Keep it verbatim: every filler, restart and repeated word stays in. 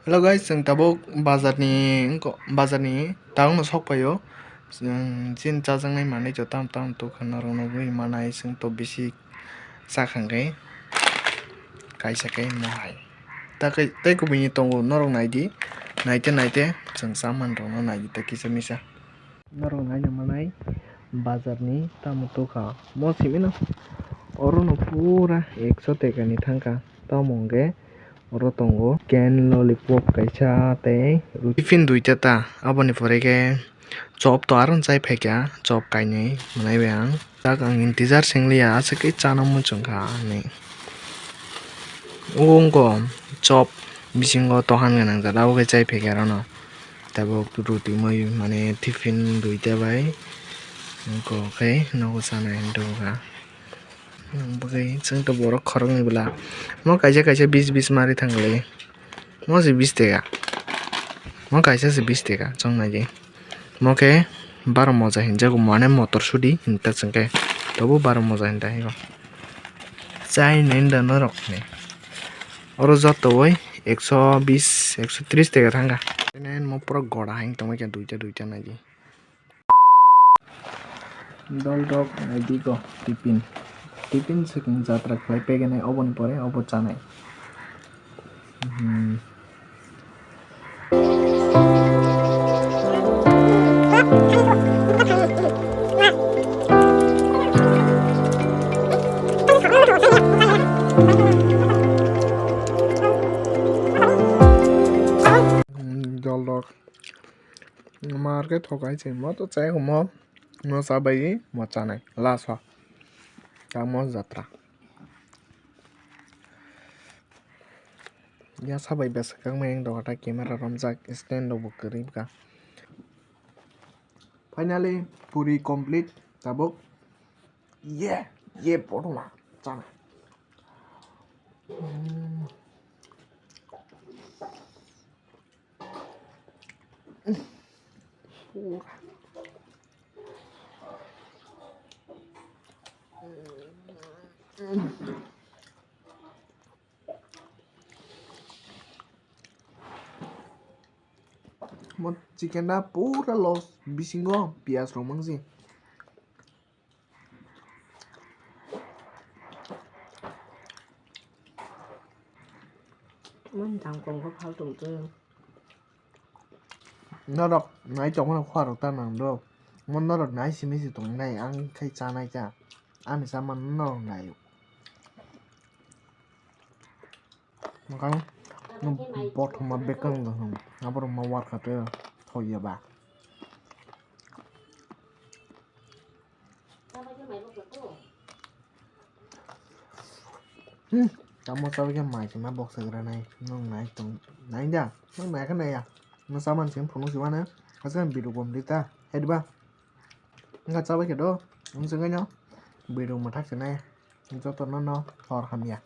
Hello guys, chwng tabuk bazarni, wngkha, bazarni town-o sok phaio. Chwng chini chajaknai manwi to tam tam tongkha, norok nugwi manai, chwng to bisi chakha hwnkhe kaisa khe mohai. Ta khe tei kubuni tongo, norok naidi, naite naite chwng chamanrokno naidi ta kisa misa. Norok naina manai bazarni tamo tokha. Mo simino orono pura ekso tekani thangkha. Tamo hwnkhe oro tongo can, lollipop kaisa tei tiffin duita ta. Aboni pore khe chop to aro chai phaikha, chop kainwi mwnai bai ang. Tak ang integer swngliya, aswk khe chana muchungkha hinwi. O wngkha chop bisingo tohan gwnang jat, abo khe chai phaikha arono. Tabuk roti mui mane tiffin duita bai wngkha khe nogo chanai hinwi tongkha. Bagwi chwng to borok khoroknwi bwla. Mo kaisa kaisa bis bis mari thangli. Mo se bis teka. Mo kaisa se bis teka chwng naidi. Mo khe baro moja hinjago, mane motor sudi hinta chwng khe. Tobo baro moja hinta hingo. Chai nai da norok ni. Oro joto bai ekso bis, ekso tris teka thangkha. Mo pura goda hai tongma khe duita duita naidi. Dol rok naidi go tiffin. Tiffin swkang jatra khlai paikhe nai oboni pore obo chanai. Hmm. Dol rok. Mar khe thokai se mo to chai mo, mo chabai mo chanai last o. Tamo jatra. Ya sabai bwswk kangma yang doga ta camera romjak stand rok bo kwrwi bwkha. Finally puri complete tabuk. Ye, ye borok ma chanai. Hmm. Mo chicken da pura los bisingo piyaj rok mangsi. Mani tang kong khe phaltung twi. Norok nai tongmani khua rok ta nang do. Mo norok nai simi se tong nai ang khai chanai cha. Ani sama norok nai. Makang bothoma bekang da hwn. Aborok ma warkha twi thoiya ba. Hmm, tamo chabai khe mai se ma bok sagra nai. Nwng nai tong, nai da. Nwng nai khe nai ya. Nwng saman se phunuk se mane. Aswk video bom di ta. Hai di ba. Nwng chabai khe do. Nwng se ngai no. Video mwthak se nai. Joto no no hor hamya.